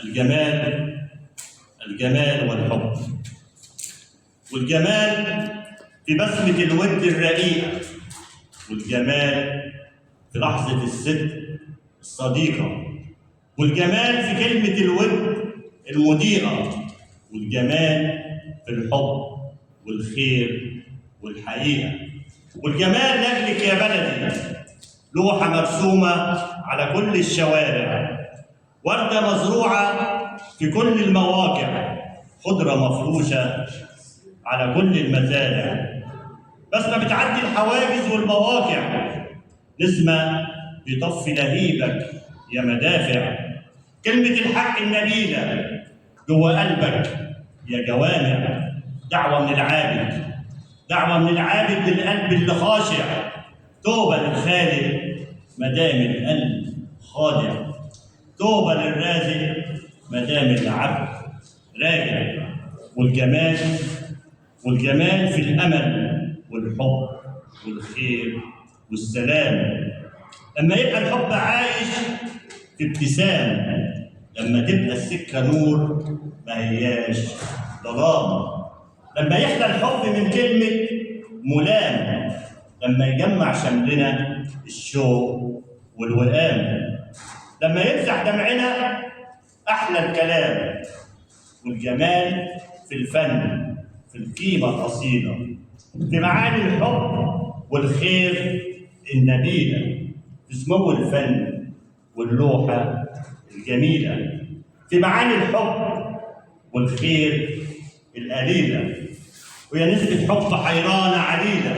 الجمال، الجمال والحب، والجمال في بسمة الود الرقيقة، والجمال في لحظة الصدق الصديقة، والجمال في كلمة الود المضيئة، والجمال في الحب والخير والحقيقة، والجمال لأجلك يا بلدي لوحة مرسومة على كل الشوارع، وردة مزروعة في كل المواقع، خضرة مفروشة على كل المزارع، بس ما بتعدي الحواجز والمواقع، نسمة بيطفي لهيبك يا مدافع، كلمة الحق النبيلة جوه قلبك يا جوامع، دعوة من العابد، دعوة من العابد للقلب اللي خاشع، توبة للخالق مدام القلب خادع، توبة للرازق مدام العبد راجع. والجمال، والجمال في الأمل والحب والخير والسلام، لما يبقى الحب عايش في ابتسام، لما تبقى السكة نور ما هياش ظلام، لما يحلى الحب من كلمة ملام، لما يجمع شملنا الشوق والوئام، لما يمسح دمعنا أحلى الكلام. والجمال في الفن، في القيمة الأصيلة، في معاني الحب والخير النبيلة، في سمو الفن واللوحة الجميلة، في معاني الحب والخير القليلة، ويا نسبة حب حيرانة عليلة.